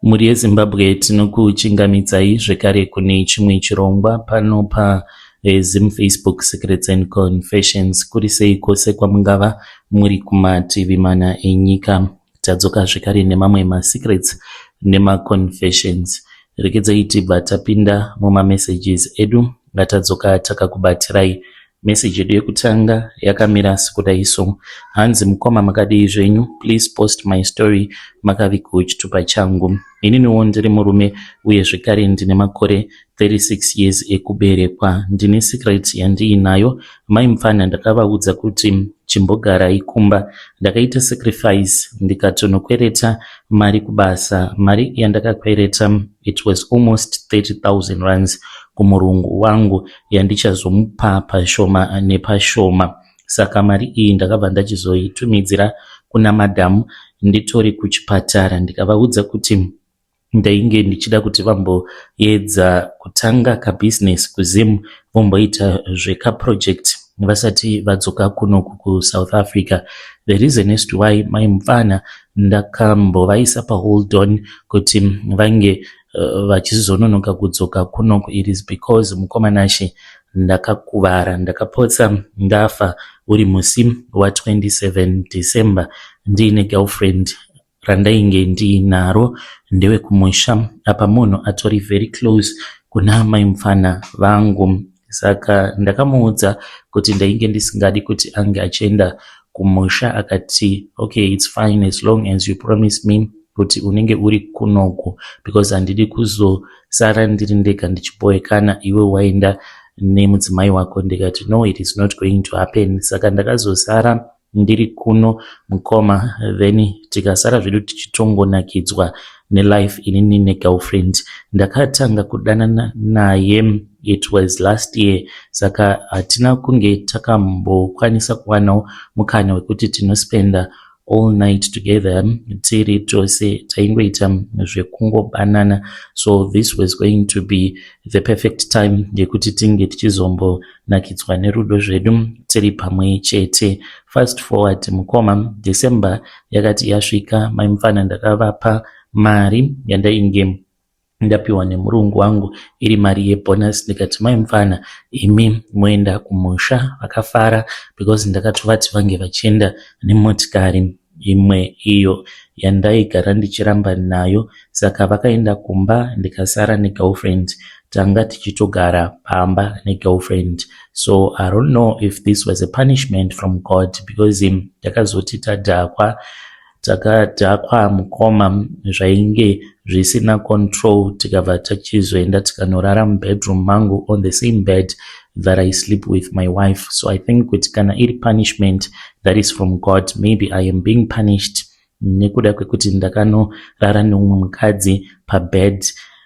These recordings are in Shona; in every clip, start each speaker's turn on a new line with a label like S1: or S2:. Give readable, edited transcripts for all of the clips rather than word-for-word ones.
S1: Mhuri yeZimbabwe, tinokuchingamidzai zvekare kune chimwe chirongwa pano paZim Facebook Secrets and Confessions. Kuri sei kwose kwamungava muri kumativi mana enyika? Tadzoka zvekare nemamwe masecrets nemaconfessions. Regedzai tibva tapinda mumamessages edu ngatadzoka takakubatirai. Message yedu yekutanga yakamira sekudai so. Hanzi, "Mukoma, makadii zvenyu? Please post my story, makavigawo chitupa changu. Ininiwo ndiri murume uye zvekare ndine makore 36 years ekuberekwa. Ndine secret yandiinayo. Mai mufana ndakavaudza kuti chimbogarai kumba. Ndakaita sacrifice ndikatonokwereta mari kubasa. Mari yandakakwereta, it was almost 30,000 rands kumurungu wangu, yandichazomupa pashoma nepashoma. Saka mari iyi ndakabva ndachizoitumidzira kuna madhamu nditori kuchipatara, ndikavaudza kuti ndainge ndichida kuti vamboedza kutanga kabhizinesi kuZim, vomboita zvekaproject vasati vadzoka kunoku kuSouth Africa. The reason as to why mai mufana ndakambovaisa pahold on kuti vange vachizononoka kudzoka kunoku, it is because, mukoma Nashe, ndakakuvara, ndakapotsa ndafa uri musi wa27 December ndiine girlfriend randainge ndiinaro, ndewekumusha. Apa munhu atori very close kuna mai mufana vangu. Saka ndakamuudza kuti ndainge ndisingadi kuti ange achienda kumusha. Akati, 'Okay, it's fine as long as you promise me kuti unenge uri kunoku, because handidi kuzosara ndiri ndega ndichiboekana iwe waenda nemudzimai wako.' Ndikati, 'No, it is not going to happen.' Saka ndakazosara ndiri kuno, mukoma, then tikasara zvedu tichitongonakidzwa nelife inini negirlfriend. Ndakatanga kudanana naye, it was last year, saka hatina kunge takambokwanisa kuwanawo mukana wekuti tinospenda all night together tiri tose. Taingoita zvekungobanana, so this was going to be the perfect time yekuti tinge tichizombonakidzwa nerudo zvedu tiri pamwe chete. Fast forward, mukoma, December yakati yasvika, mai mufana ndakavapa mari yandainge ndapiwa nemurungu wangu, iri mari yebonus. Ndikati, 'Mai mufana, imi moenda kumusha.' Vakafara because ndakatovati vange vachienda nemotikari imwe iyo yandaigara ndichiramba nayo. Saka vakaenda kumba, ndikasara negirlfriend. Tanga tichitogara pamba negirlfriend. So I don't know if this was a punishment from God, because ndakazoti tadhakwa, takadhakwa, mukoma, zvainge zvisina control, tikabva tachizoenda tikanorara mubedroom mangu on the same bed that I sleep with my wife. So I think kuti kana iri punishment that is from God, maybe I am being punished nekuda kwekuti ndakanorara neumwe mukadzi pabed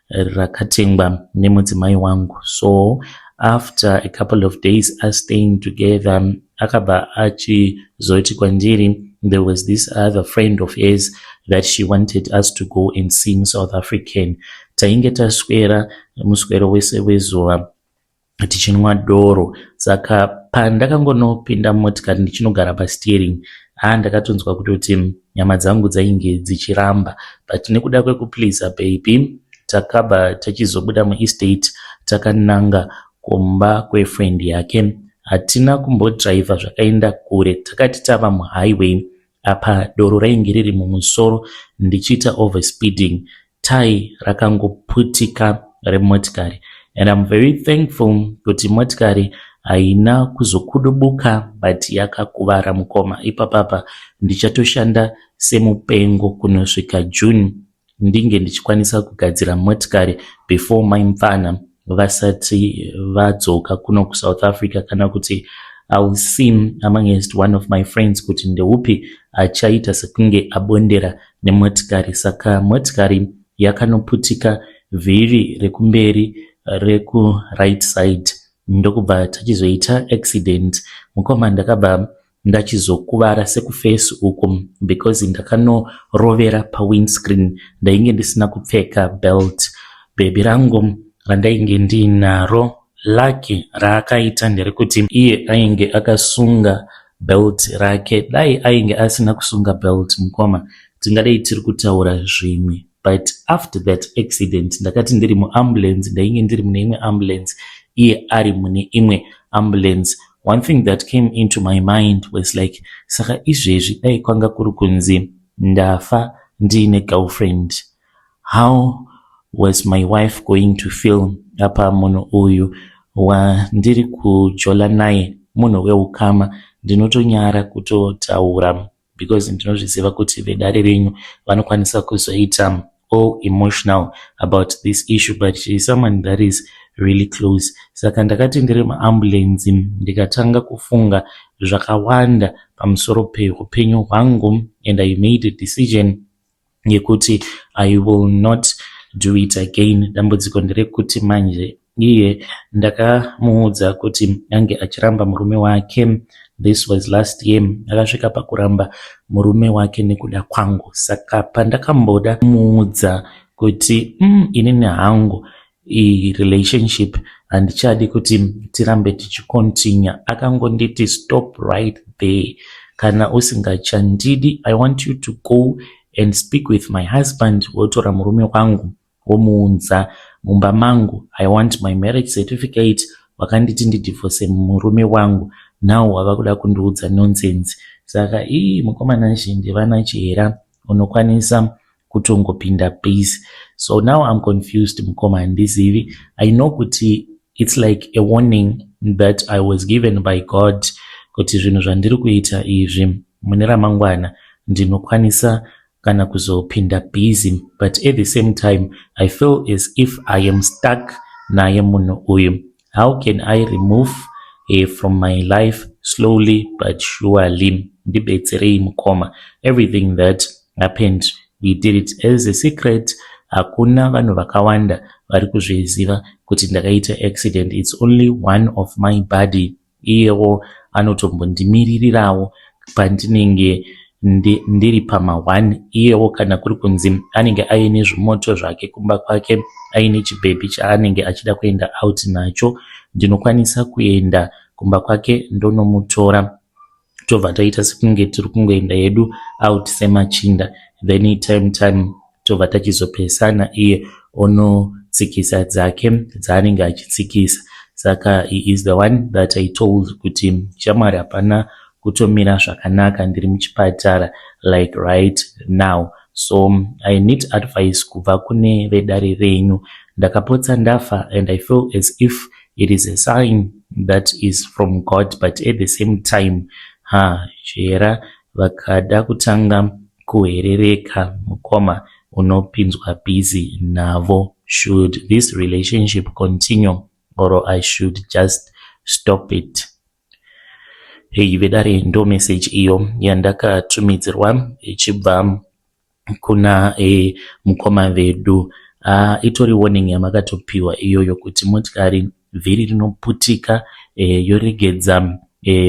S1: rakatengwa nemudzimai wangu. So after a couple of days us staying together, akabva achizoti kwandiri there was this other friend of his that she wanted us to go and see muSouth African. Tainge taswera muswero wese wezuva tichinwa doro. Saka pandakangonopinda mumotikari ndichinogara pasteering, haa, ndakatonzwa kutoti nyama dzangu dzainge dzichiramba, but nekuda kwekupleasa baby, takabva tachizobuda muestate takananga kumba kwefriend yake. Hatina kumbodhiraivha zvakaenda kure. Takati tava muhighway, apa doro rainge riri mumusoro, ndichiita overspeeding, tai rakangoputika remotikari. And I'm very thankful kuti motikari haina kuzokudubuka, but yakakuvara, mukoma. Ipapapa ndichatoshanda semupengo kunosvika June, ndinge ndichikwanisa kugadzira motikari before mai mufana vasati vadzoka kuno kuSouth Africa, kana kuti I will see amongst one of my friends kuti ndeupi achaita sekunge abondera nemotikari. Saka motikari yakanoputika vhiri rekumberi rekuright side, ndokubva tachizoita accident. Mukoma, ndakabva ndachizokuvara sekuface uku because ndakanorovera pawindscreen. Ndainge ndisina kupfeka belt. Bhebhi rangu randainge ndiinaro, lucky raakaita nderekuti iye ainge akasunga belt rake. Dai ainge asina kusunga belt, mukoma, tingadai tiri kutaura zvimwe. But after that accident, ndakati ndiri muambulance, ndainge ndiri mune imwe ambulance, iye ari mune imwe ambulance, one thing that came into my mind was like, saka izvezvi dai kwanga kuri kunzi ndafa ndiine girlfriend, how was my wife going to feel? Apa munhu uyu wandiri kujola naye munhu weukama. Ndinotonyara kutotaura because ndinozviziva kuti vedare renyu vanokwanisa kuzoita all emotional about this issue, but she is someone that is really close. Saka ndakati ndiri muambulensi, ndikatanga kufunga zvakawanda pamusoro peupenyu hwangu, and I made a decision yekuti I will not do it again. Dambudziko nderekuti manje iye ndakamuudza kuti ange achiramba murume wake. This was last year. Akasvika pakuramba murume wake nekuda kwangu. Saka pandakamboda kumuudza kuti inini hangu relationship handichadi kuti tirambe tichicontinue, akangonditi, "Stop right there. Kana usingachandidi, I want you to go and speak with my husband, wotora murume wangu womuunza mumba mangu. I want my marriage certificate. Wakanditi ndidivorce murume wangu, now wava kuda kundiudza nonsense." Saka ii, mukomana zhindi vana chihera, unokwanisa kutongopinda busy. So now I'm confused, mukoma, handizivi. I know kuti it's like a warning that I was given by God kuti zvinhu zvandiri kuita izvi, mune ramangwana ndinokwanisa kana kuzopinda busy, but at the same time I feel as if I am stuck naye munhu uyu. How can I remove her from my life slowly but surely? Ndibetserei, mukoma. Everything that happened, we did it as a secret. Hakuna vanhu vakawanda vari kuzviziva kuti ndakaita accident. It's only one of my buddy. Iyewo anotombondimiririrawo pandinenge ndiri pama1. Iyewo kana kuri kunzi anenge aine zvimoto zvake kumba kwake, aine chibhebhi chaanenge achida kuenda out nacho, ndinokwanisa kuenda kumba kwake ndonomutora, tobva taita sekunge tiri kungoenda hedu out semachinda. Then time time tobva tachizopesana, iye onotsikisa dzake dzaanenge achitsikisa. Saka he is the one that I told kuti, "Shamwari, hapana kutomira zvakanaka, ndiri muchipatara like right now." So I need advice kubva kune vedare renyu. Ndakapotsa ndafa and I feel as if it is a sign that is from God, but at the same time, ha, chera vakada kutanga kuherereka, mukoma, unopinzwa busy navo. Should this relationship continue or I should just stop it? Hei, vedare, ndo message iyo yandakatumidzirwa ichibva kuna mukoma vedu. Itori warning yamakatopiwa iyoyo kuti motikari vhiri rinoputika yoregedza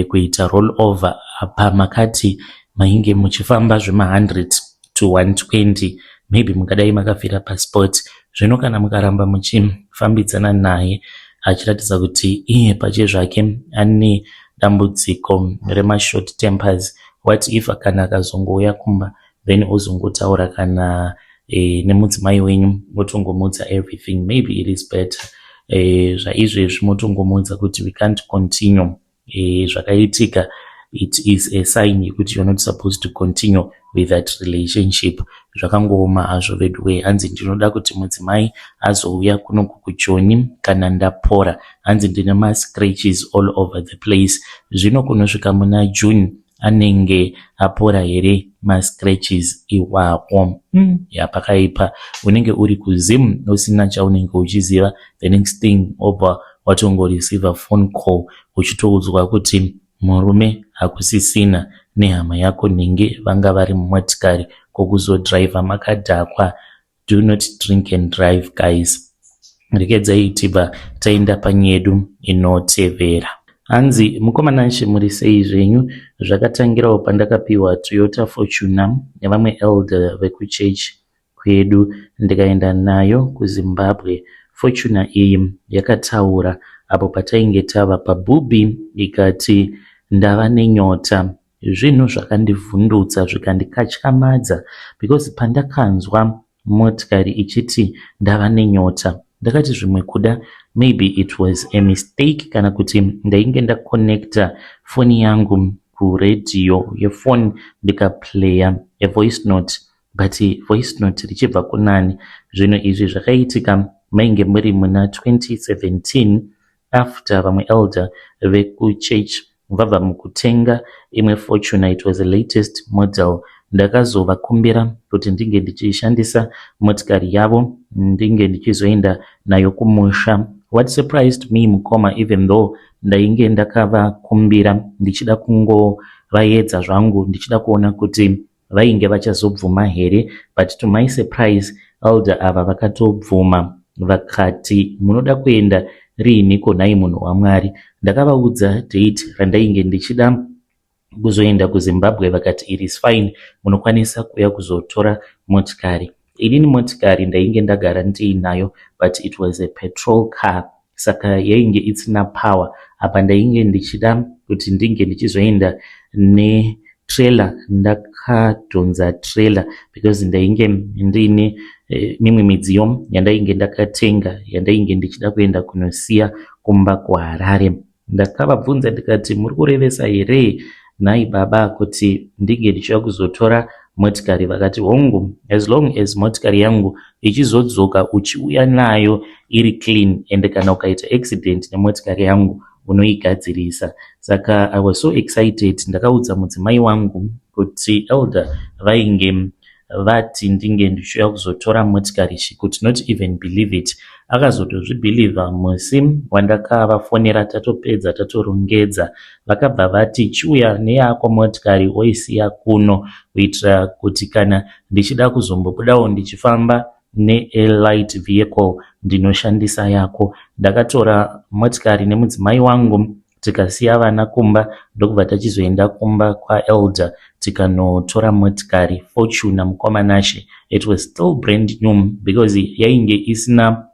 S1: kuita roll over. Apa makati mainge muchifamba zvema100 to 120, maybe mungadai makafira paspot. Zvino kana mukaramba muchifambidzana naye achiratidza kuti iye pachezvake ane dambudziko remashort tempers, what if kana akazongouya kumba, then ozongotaura kana nemudzimai wenyu, otongomuudza everything? Maybe it is better zvaizvezvi motongomuudza kuti we can't continue. Zvakaitika, it is a sign yekuti you are not supposed to continue with that relationship. Zvakangooma hazvo veduwe. Hanzi ndinoda kuti mudzimai azouya kunoku kuJoni kana ndapora. Hanzi ndine mascratches all over the place. Zvino kunosvika muna June anenge apora here mascratches iwawo? Yapakaipa. Unenge uri kuZim usina chaunenge uchiziva, the next thing obva watongoreceiva phone call uchitoudzwa kuti murume hakusisina, nehama yako nhingi vanga vari mumotikari. Kokuzodhiraivha makadhakwa? Do not drink and drive, guys. Rekedzai tibva taenda panyedu inotevera. Hanzi, "Mukoma Nashe, muri sei zvenyu? Zvakatangirawo pandakapiwa Toyota Fortuner nevamwe elder vekuchechi kwedu, ndikaenda nayo kuZimbabwe. Fortuner iyi yakataura apo patainge tava pabhubhi, ikati ndava nenyota. Zvinhu zvakandivhundutsa zvikandikatyamadza because pandakanzwa motikari ichiti ndava nenyota. Ndakati zvimwe kuda maybe it was a mistake kana kuti ndainge ndaconnecta foni yangu kuredhiyo yefoni ndikaplaya a voice note, but voice note richibva kunani? Zvinhu izvi zvakaitika mainge muri muna 2017, after vamwe elder vekuchurch vabva mukutenga imwe Fortuner. It was the latest model. Ndakazovakumbira kuti ndinge ndichishandisa motikari yavo, ndinge ndichizoenda nayo kumusha. What surprised me, mukoma, even though ndainge ndakavakumbira ndichida kungovaedza zvangu, ndichida kuona kuti vainge vachazobvuma here, but to my surprise, elder ava vakatobvuma. Vakati, "Munoda kuenda riiniko nhai, munhu waMwari?" Ndakavaudza date randainge ndichida kuzoenda kuZimbabwe. Vakati, "It is fine, munokwanisa kuuya kuzotora motikari." Inini motikari ndainge ndagara ndiinayo, but it was a petrol car, saka yainge isina power. Apa ndainge ndichida kuti ndinge ndichizoenda netrailer, ndakadhonza trailer, because ndainge ndiine mimwe midziyo yandainge ndakatenga yandainge ndichida kuenda kunosiya kumba kuHarare. Ndakavabvunza ndikati, "Muri kurevesa here nhai baba, kuti ndinge ndichiuya kuzotora motikari?" Vakati, "Hongu, as long as motikari yangu ichizodzoka uchiuya nayo iri clean, and kana ukaita accident nemotikari yangu unoigadzirisa." Saka I was so excited. Ndakaudza mudzimai wangu kuti elder vainge vati ndinge ndichiuya kuzotora motikari. She could not even believe it. Akazotozvibhilivha musi wandakavafonera tatopedza tatorongedza. Vakabva vati, "Chiuya neyako motikari, oisiya kuno, kuitira kuti kana ndichida kuzombobudawo ndichifamba nelight vehicle ndinoshandisa yako." Ndakatora motikari nemudzimai wangu, tikasiya vana kumba, ndokubva tachizoenda kumba kwaelder tikanotora motikari, Fortuner, mukoma Nashe. It was still brand new because yainge isina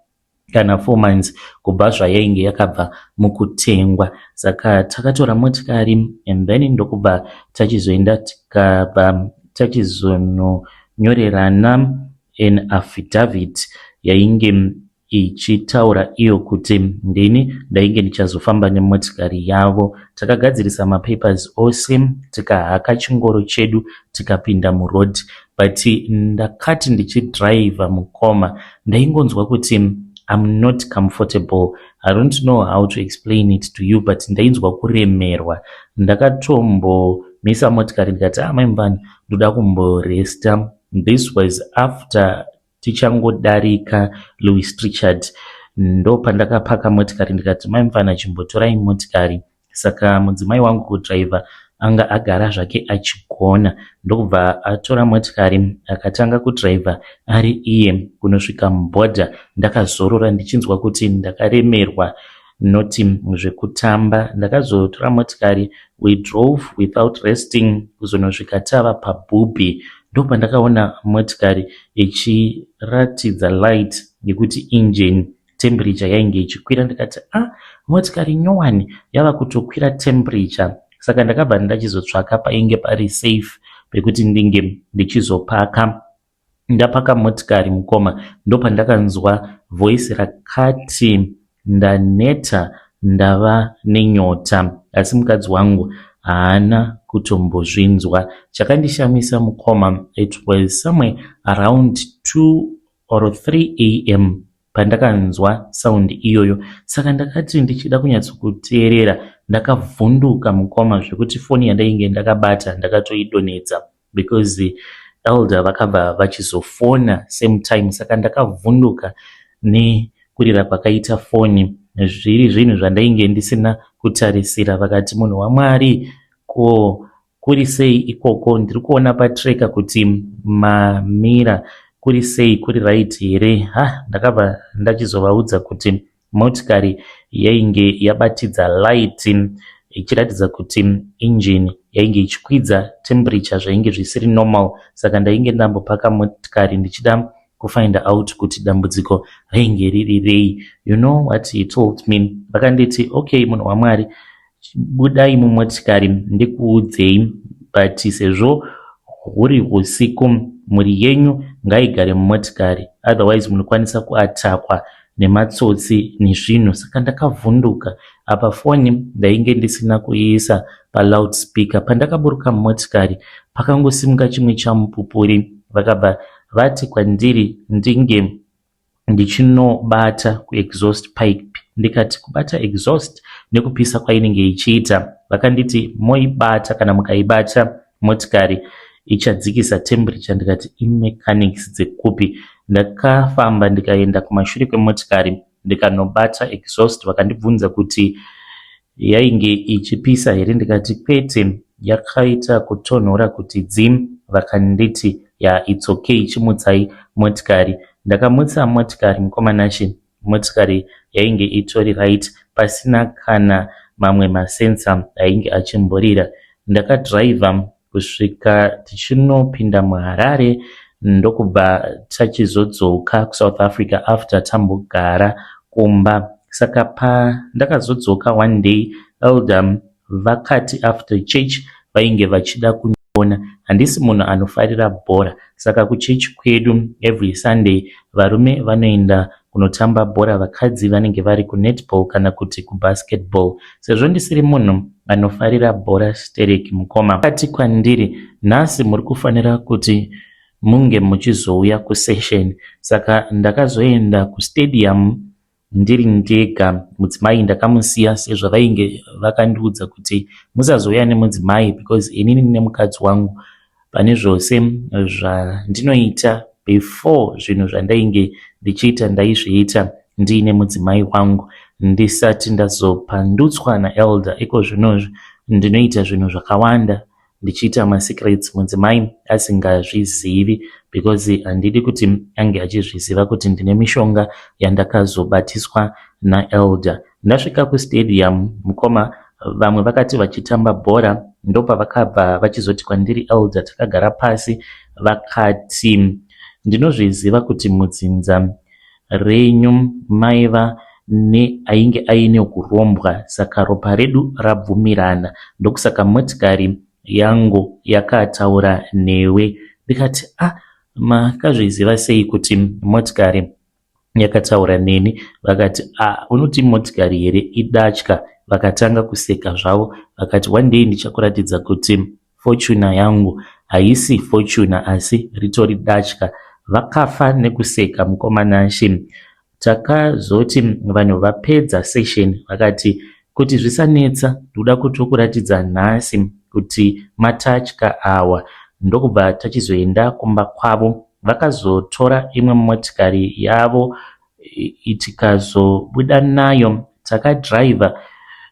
S1: kana 4 months kubva zvayainge yakabva mukutengwa. Saka takatora motikari and then ndokubva tachizoenda, tikabva tachizononyorerana an affidavit yainge ichitaura iyo kuti ndini ndainge ndichazofamba nemotikari yavo. Takagadzirisa mapapers ose, tikahaka chingoro chedu, tikapinda muroad. But ndakati ndichidhiraivha, mukoma, ndaingonzwa kuti I'm not comfortable. I don't know how to explain it to you, but ndainzwa kuremerwa. Ndakatombomisa motikari ndikati, "Ah, mai, ndoda kumboresta." This was after tichangodarika Louis Trichardt. Ndo pandakapaka motikari ndikati, "Mai mufana, chimbotorai motikari." Saka mudzimai wangu kudhiraivha anga agara zvake achigona, ndokubva atora motikari akatanga kudhiraivha ari iye kunosvika mubhodha. Ndakazorora ndichinzwa kuti ndakaremerwa, noti zvekutamba. Ndakazotora motikari, we drove without resting kuzonosvika tava paBhubhi. Ndopandakaona motikari ichiratidza light yekuti engine temperature yainge ichikwira. Ndikati, "Ah, motikari nyowani yava kutokwira temperature." Saka ndakabva ndachizotsvaka painge pari safe pekuti ndinge ndichizopaka. Ndapaka motikari, mukoma, ndopandakanzwa voice rakati, "Ndaneta, ndava nenyota." Asi mukadzi wangu haana kutombozvinzwa. Chakandishamisa, mukoma, it was somewhere around 2 or 3 a.m. pandakanzwa sound iyoyo. Saka ndakati ndichida kunyatsokuteerera, ndakavhunduka, mukoma, zvekuti foni yandainge ndakabata ndakatoidonhedza, because elder vakabva vachizofona same time. Saka ndakavhunduka nekurira kwakaita foni, zviri zvinhu zvandainge ndisina kutarisira. Vakati, "Munhu waMwari, ko kuri sei ikoko? Ndiri kuona patracker kuti mamira. Kuri sei? Kuri right here?" Ha, ndakabva ndachizovaudza kuti motikari yainge yabatidza light ichiratidza kuti injini yainge ichikwidza temperature, zvainge zvisiri normal. Saka ndainge ndambopaka motikari ndichida kufind out kuti dambudziko rainge riri rei. You know what he told me? Vakanditi, "Okay, munhu waMwari, budai mumotikari ndikuudzei, but sezvo huri usiku, mhuri yenyu ngaigare mumotikari otherwise munokwanisa kuatakwa nematsotsi nezvinhu. Saka ndakavhunduka apa foni ndainge ndisina kuiisa paloud speaker. Pandakaburuka mumotikari pakangosimuka chimwe chamupupuri vakabva vati kwandiri ndinge ndichinobata kuexhaust pipe ndikati kubata exhaust nekupisa kwainenge ichiita vakanditi moibata kana mukaibata motikari ichadzikisa temperature ndikati imechanics dzekupi ndakafamba ndikaenda kumashure kwemotikari ndikanobata exhaust vakandibvunza kuti yainge ichipisa here ndikati kwete yakaita kutonhora kuti dzi vakanditi ya its okay chimutsai motikari ndakamutsa motikari mukoma Nashe motikari yainge itori right pasina kana mamwe masensor ainge achimborira ndakadhiraivha kusvika tichinopinda muHarare ndokubva tachizodzoka kuSouth Africa after tambogara kumba saka pandakazodzoka one day elder vakati after church vainge vachida kundiona handisi munhu anofarira bhora saka kuchechi kwedu every Sunday varume vanoenda kunotamba bhora vakadzi vanenge vari kunetball kana kuti kubasketball sezvo ndisiri munhu anofarira bhora stereki mukoma akati kwandiri nhasi muri kufanira kuti munge muchizouya kusession saka ndakazoenda kustadium ndiri ndega mudzimai ndakamusiya sezvo vainge vakandiudza kuti musazouya nemudzimai because inini nemukadzi wangu pane zvose zvandinoita before zvinhu zvandainge ndichiita ndaizviita ndiine mudzimai wangu ndisati ndazopandutswa naelder iko zvinozvi ndinoita zvinhu zvakawanda ndichiita masecrets mudzimai asingazvizivi because handidi kuti ange achizviziva kuti ndine mishonga yandakazobatiswa naelder ndasvika kustadium mukoma vamwe vakati vachitamba bhora ndopavakabva vachizoti kwandiri elder takagara pasi vakati ndinozviziva kuti mudzinza renyu maiva neainge aine kurombwa saka ropa redu rabvumirana ndokusaka motikari yangu yakataura newe ndikati ah makazviziva sei kuti motikari yakataura neni vakati ah unoti motikari here idatya vakatanga kuseka zvavo vakati one day ndichakuratidza kuti Fortuner yangu haisi Fortuner asi ritori datya vakafa nekuseka mukoma Nashe takazoti vanhu vapedza session vakati kuti zvisanetsa ndoda kutokuratidza nhasi kuti matatya awa ndokubva tachizoenda kumba kwavo vakazotora imwe motikari yavo tikazobuda nayo takadhiraivha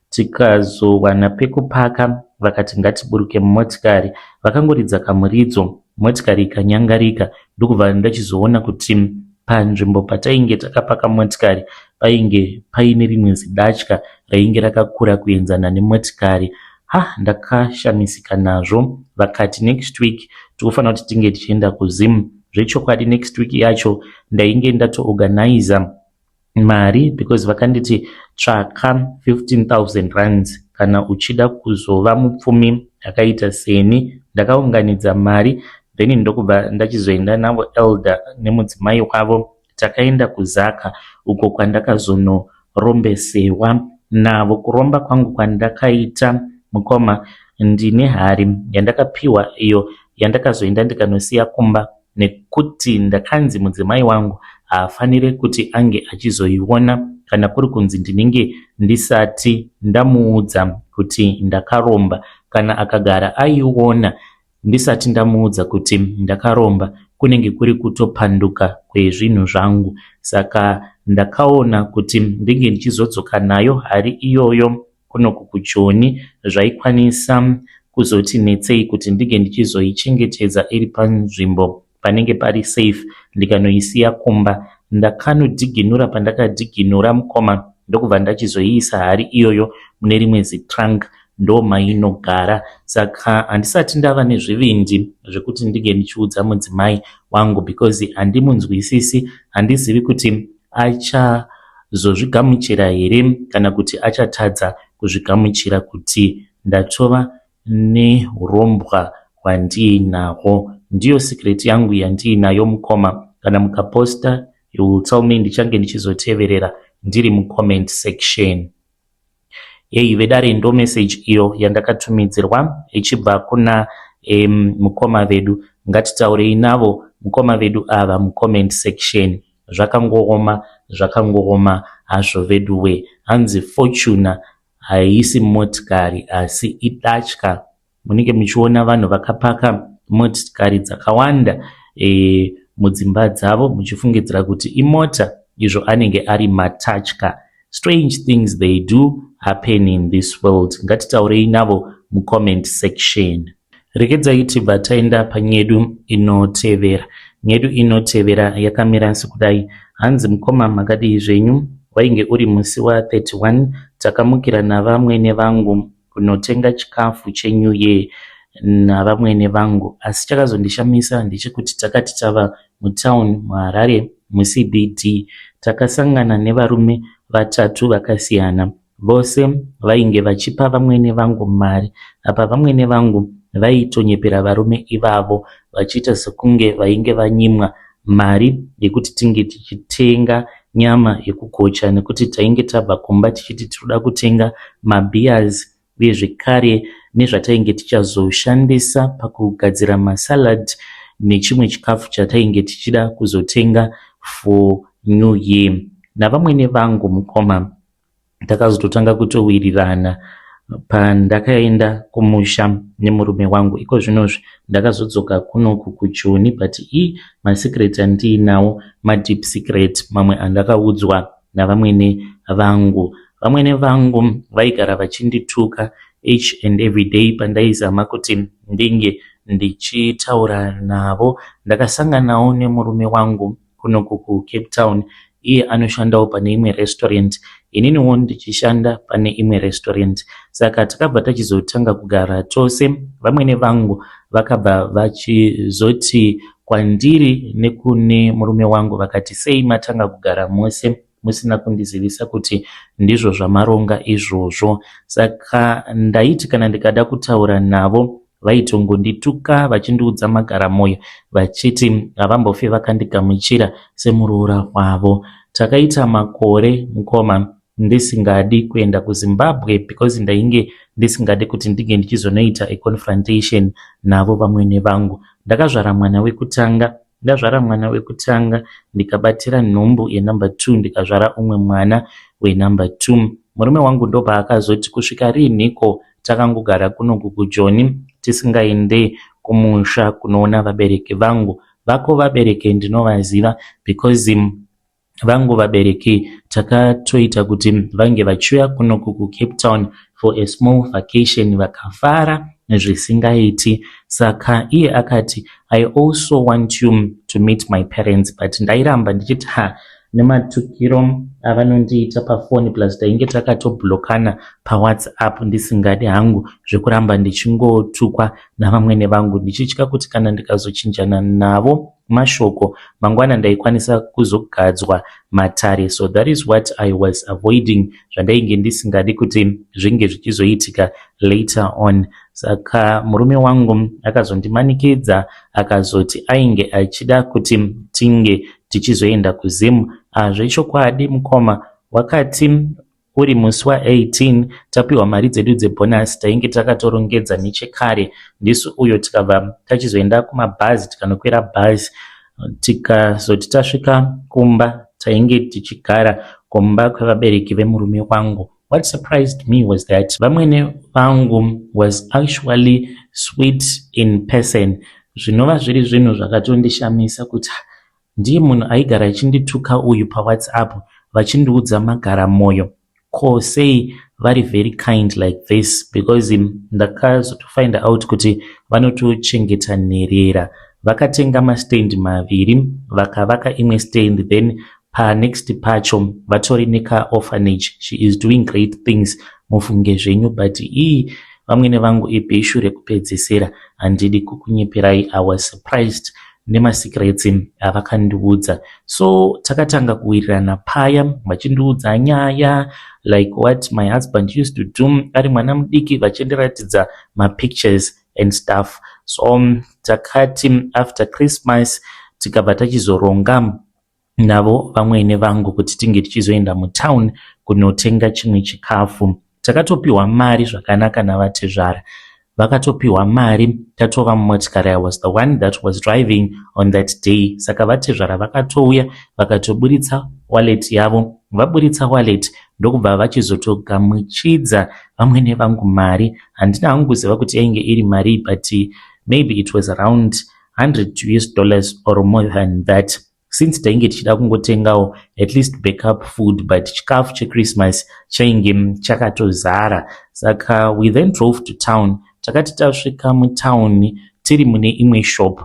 S1: tikazowana pekupaka vakati ngatiburuke mumotikari vakangoridza kamuridzo motikari ikanyangarika ndokubva ndachizoona kuti panzvimbo patainge takapaka motikari painge paine rimwe zidatya rainge rakakura kuenzana nemotikari ha ndakashamisika nazvo vakati next week tikufanira kuti tinge tichienda kuZim zvechokwadi next week yacho ndainge ndatoorganiza mari because vakanditi tsvaka 15000 rands kana uchida kuzova mupfumi akaita seni ndakaunganidza mari then ndokubva ndachizoenda navo elder nemudzimai wavo takaenda kuZaka uko kwandakazonorombesewa navo kuromba kwangu kwandakaita mukoma ndine hari yandakapiwa iyo yandakazoenda ndikanosiya kumba nekuti ndakanzi mudzimai wangu haafaniri kuti ange achizoiona kana kuri kunzi ndinenge ndisati ndamuudza kuti ndakaromba kana akagara aiona ndisati ndamuudza kuti ndakaromba kunenge kuri kutopanduka kwezvinhu zvangu saka ndakaona kuti ndinge ndichizodzoka nayo hari iyoyo kunoku kuJoni zvaikwanisa kuzoti netsei kuti ndinge ndichizoichengetedza iri panzvimbo panenge pari safe ndikanoisiya kumba ndakanodhiginura pandakadhiginura mukoma ndokubva ndachizoiisa hari iyoyo mune rimwe zitrunk ndo mainogara saka handisati ndava nezvivindi zvekuti ndinge ndichiudza mudzimai wangu because handimunzwisisi handizivi kuti achazozvigamuchira here kana kuti achatadza kuzvigamuchira kuti ndatova neurombwa hwandiinahwo. Ndiyo secret yangu yandiinayo mukoma. Kana mukaposta, you will tell me, ndichange ndichizoteverera ndiri mucomment section. Yei vedare, ndo message iyo yandakatumidzirwa ichibva kuna mukoma vedu. Ngatitaurei navo mukoma vedu ava mucomment section. Zvakangooma, zvakangooma hazvo veduwe. Hanzi Fortuner haisi motikari asi idatya. Munenge muchiona vanhu vakapaka motikari dzakawanda mudzimba dzavo muchifungidzira kuti imota, izvo anenge ari matatya. Strange things, they do happen in this world. Ngatitaurei navo mucomment section. Regedzai tibva taenda panyedu inotevera. Nyedu inotevera yakamira sekudai. Hanzi, "Mukoma, makadii zvenyu? Wainge uri musi wa31, takamukira navamwene vangu kunotenga chikafu cheNew Year navamwene vangu. Asi chakazondishamisa ndechekuti takati tava mutauni muHarare muCBD, takasangana nevarume vatatu vakasiyana. Vose vainge vachipa vamwene vangu mari. Apa vamwene vangu vaitonyepera varume ivavo vachiita sekunge vainge vanyimwa mari yekuti tinge tichitenga nyama yekugocha, nekuti tainge tabva kumba tichiti tinoda kutenga mabeers uye zvekare nezvatainge tichazoshandisa pakugadzira masalad nechimwe chikafu chatainge tichida kuzotenga for New Year. Navamwene vangu mukoma, takazototanga kutowirirana pandakaenda kumusha nemurume wangu. Iko zvinozvi ndakazodzoka kunoku kuJoni, but i masecret andiinawo madeep secret, mamwe andakaudzwa navamwene vangu. Vamwene vangu vaigara vachindituka each and every day pandaizama kuti ndinge ndichitaura navo. Ndakasanganawo nemurume wangu kunoku kuCape Town. Iye anoshandawo pane imwe restaurant, ininiwo ndichishanda pane imwe restaurant. Saka takabva tachizotanga kugara tose. Vamwene vangu vakabva vachizoti kwandiri nekune murume wangu, vakati, 'Sei matanga kugara mose musina kundizivisa kuti ndizvo zvamaronga izvozvo?' Saka ndaiti kana ndikada kutaura navo, vaitongondituka vachindiudza magaramoyo, vachiti havambofi vakandigamuchira semuroora wavo. Takaita makore mukoma ndisingadi kuenda kuZimbabwe because ndainge ndisingadi kuti ndinge ndichizonoita aconfrontation navo vamwene vangu. Ndakazvara mwana wekutanga. Ndazvara mwana wekutanga, ndikabatira nhumbu yenumber 2, ndikazvara umwe mwana wenumber 2. Murume wangu ndopaakazoti, 'Kusvika riinhiko takangogara kunoku kuJoni tisingaende kumusha kunoona vabereki vangu? Vako vabereki ndinovaziva because vangu vabereki takatoita kuti vange vachiuya kunoku kuCape Town for a small vacation, vakafara zvisingaiti.' Saka iye akati, 'I also want you to meet my parents,' but ndairamba ndichiti, 'Ha, nematukiro avanondiita pafoni, plus tainge takatoblockana paWhatsApp, ndisingadi hangu zvekuramba ndichingotukwa navamwene vangu, ndichitya kuti kana ndikazochinjana navo mashoko mangwana ndaikwanisa kuzogadzwa matare.' So that is what I was avoiding, zvandainge ndisingadi kuti zvinge zvichizoitika later on. Saka murume wangu akazondimanikidza, akazoti ainge achida kuti tinge tichizoenda kuZimu. Zvechokwadi mukoma, wakati uri musi wa18, tapiwa mari dzedu dzebhonasi, tainge takatorongedza nechekare ndisu uyo, tikabva tachizoenda kumabhazi, tikanokwira bhazi. Tikazoti tasvika kumba, tainge tichigara kumba kwevabereki vemurume wangu. What surprised me was that vamwene vangu was actually sweet in person, zvinova zviri zvinhu zvakatondishamisa kuti ndiye munhu aigara achindituka uyu paWhatsApp vachindiudza magaramoyo, ko sei vari very kind like this? Because ndakazotofind out kuti vanotochengeta nherera. Vakatenga mastand maviri, vakavaka imwe stand, then panext pacho vatori nekaorphanage. She is doing great things, mufunge zvenyu. But ii, vamwene vangu ibhishu rekupedzisira. Handidi kukunyeperai, I was surprised nemasecrets avakandiudza. So takatanga kuwirirana paya vachindiudza nyaya like what my husband used to do ari mwana mudiki, vachindiratidza mapictures. and stuff. So takati after Christmas tikabva tachizoronga navo vamwene vangu kuti tinge tichizoenda mutown kunotenga chimwe chikafu. Takatopiwa mari zvakanaka navatezvara. Vakatopiwa mari tatova mumotikari. I was the one that was driving on that day. Saka vatezvara vakatouya vakatoburitsa wallet yavo. Vaburitsa wallet, ndokubva vachizotogamuchidza vamwene vangu mari. Handina hangu kuziva kuti yainge iri mari, but maybe it was around $100 US or more than that, since tainge tichida kungotengawo at least backup food, but chikafu cheChristmas chainge chakatozara. Saka we then drove to town. Takati tasvika mutauni, tiri mune imwe shop,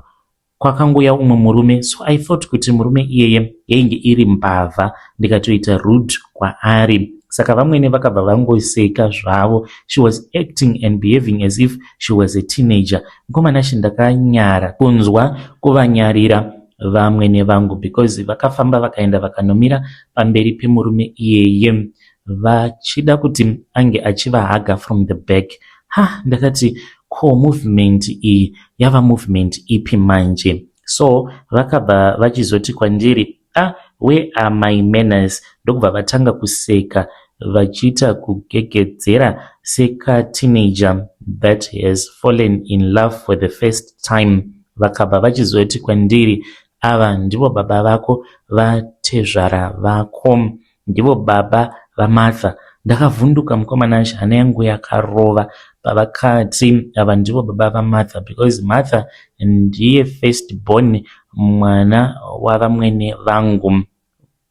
S1: kwakangouya umwe murume. So I thought kuti murume iyeye yainge iri mbavha, ndikatoita rude kwaari. Saka vamwene vakabva vangoseka zvavo. She was acting and behaving as if she was a teenager. Mukomana, ndakanyara kunzwa kuvanyarira vamwene vangu, because vakafamba vakaenda vakanomira pamberi pemurume iyeye vachida kuti ange achivahaga from the back. Ha, ndakati, ko movement iyi yava movement ipi manje? So vakabva vachizoti kwandiri, "Ah, where are my manners?" Ndokubva vatanga kuseka vachiita kugegedzera sekateenager that has fallen in love for the first time. Vakabva vachizoti kwandiri, "Ava ndivo baba vako, vatezvara vako, ndivo baba vaMartha." Ndakavhunduka, mukomana, hana yangu yakarova pavakati ava ndivo baba vaMartha, because Martha ndiye first born mwana wavamwene vangu.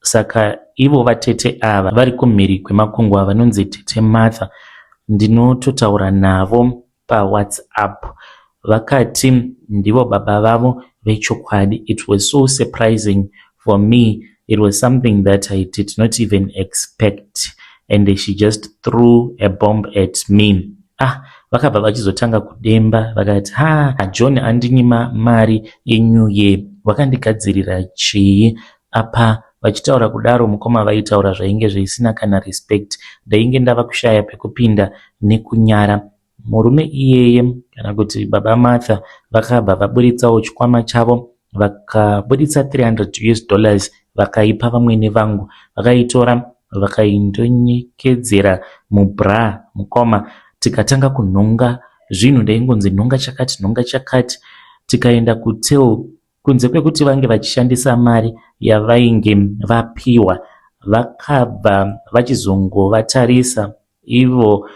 S1: Saka ivo vatete ava vari kumhiri kwemakungwa vanonzi Tete Martha, ndinototaura navo paWhatsApp. Vakati ndivo baba vavo vechokwadi. It was so surprising for me. It was something that I did not even expect, and she just threw a bomb at me. Ah, vakabva vachizotanga kudemba, vakati, "Ha, John andinyima mari yeNew Year, wakandigadzirira chii apa?" Vachitaura kudaro, mukoma, vaitaura zvainge zvisina kana respect. Ndainge ndava kushaya pekupinda nekunyara. Murume iyeye, kana kuti baba Martha, vakabva vaburitsawo chikwama chavo, vakabuditsa $300, vakaipa vamwene vangu. Vakaitora vakaindonyekedzera mubra. Mukoma, tikatanga kunhonga zvinhu. Ndaingonzi nhonga chakati, nhonga chakati. Tikaenda kutel. Kunze kwekuti vange vachishandisa mari yavainge vapiwa, vakabva vachizongovatarisa ivo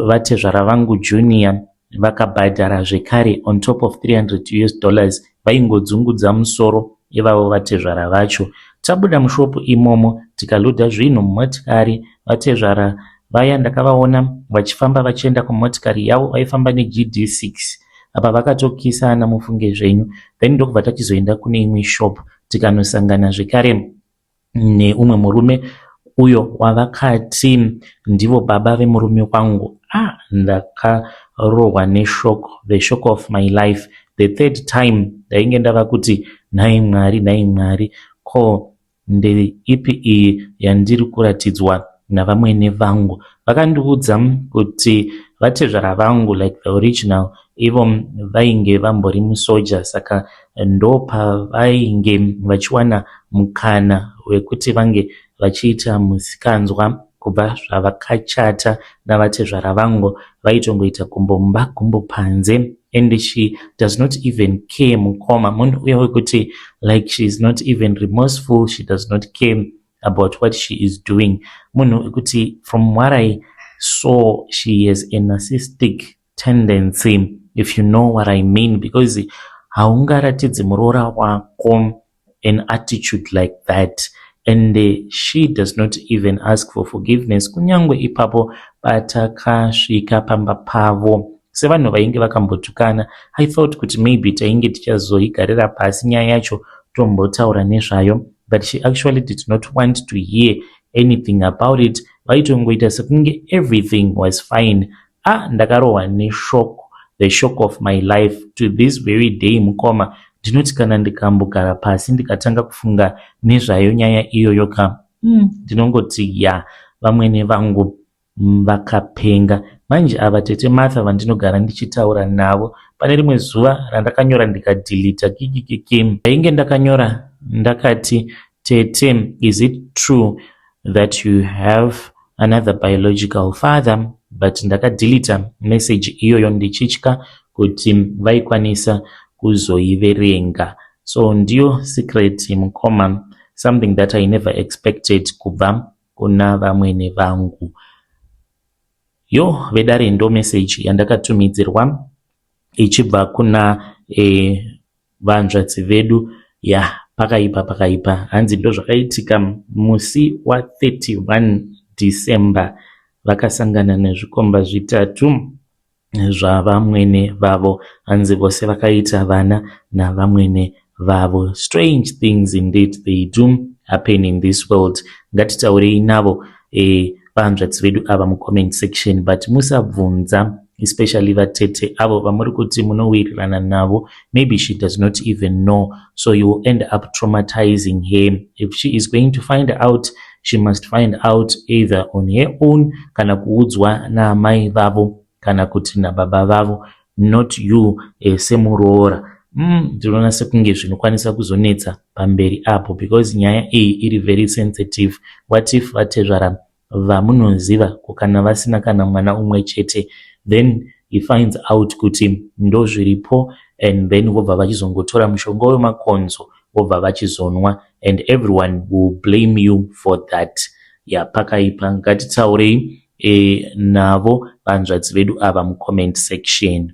S1: vatezvara vangu junior vakabhadhara zvekare on top of $300 US. Vaingodzungudza musoro ivavo vatezvara vacho. Tabuda mushopu imomo, tikaludha zvinhu mumotikari. Vatezvara vaya ndakavaona vachifamba vachienda kumotikari yavo. Vaifamba neGD6 apa, vakatokisana, mufunge zvenyu. Then ndokubva tachizoenda kune imwe shop, tikanosangana zvekare neumwe murume uyo wavakati ndivo baba vemurume wangu. Ah, ndakarohwa neshock, the shock of my life. The third time ndainge ndava kuti, "Nhai Mwari, nhai Mwari, ko ndeipi iyi yandiri kuratidzwa navamwene vangu?" Vakandiudza kuti vatezvara vangu, like the original, ivo vainge vambori musoja, saka ndopavainge vachiwana mukana wekuti vange vachiita musikanzwa. Kubva zvavakachata navatezvara vangu, vaitongoita gumbo mumba, gumbo panze, and she does not even care. Mukoma, munhu uya wekuti like she is not even remorseful, she does not care about what she is doing. Munhu wekuti from what I saw, she has a narcissistic tendency, if you know what I mean, because haungaratidzi muroora wako an attitude like that. And she does not even ask for forgiveness. Kunyange ipapo patakasvika pamba pavo sevanhu vainge vakambotukana, I thought kuti maybe tainge tichazoigarira pasi nyaya yacho, tombotaura nezvayo, but she actually did not want to hear anything about it. Vaitongoita sekunge everything was fine. Ah, ndakarohwa neshock, the shock of my life. To this very day, mukoma, ndinoti kana ndikambogara pasi ndikatanga kufunga nezvayo nyaya iyoyo ka, ndinongoti ya, vamwene vangu vakapenga. Manje ava tete Martha vandinogara ndichitaura navo, pane rimwe zuva randakanyora ndikadhilita kikikiki. Ndainge ndakanyora ndakati tete is it true that you have another biological father but ndakadhilita message iyoyo ndichitya kuti vaikwanisa kuzoiverenga. So ndiyo secret mukoma, something that I never expected kubva kuna vamwene vangu. Yo vedare ndo message yandakatumidzirwa ichibva kuna vanzvadzi vedu. Ya, pakaipa pakaipa. Hanzi ndo zvakaitika musi wa31 December, vakasangana nezvikomba zvitatu zvavamwene vavo. Hanzi vose vakaita vana navamwene vavo. Strange things indeed, they do happen in this world. Ngatitaurei navo vahanzvadzi vedu ava mucomment section, but musabvunza, especially vatete avo vamuri kuti munowirirana navo. Maybe she does not even know, so you will end up traumatizing her. If she is going to find out, she must find out either on her own kana kuudzwa naamai vavo kana kuti nababa vavo, not you semuroora. Ndinoona sekunge zvinokwanisa kuzonetsa pamberi apo because nyaya iyi iri very sensitive. What if vatezvara vamunoziva kana vasina kana mwana umwe chete, then he finds out kuti ndo zviripo, and then vobva vachizongotora mushonga wemakonzo vobva vachizonwa, and everyone will blame you for that. Ya, pakaipa. Ngatitaurei navo vanzvadzi vedu ava mucomment section.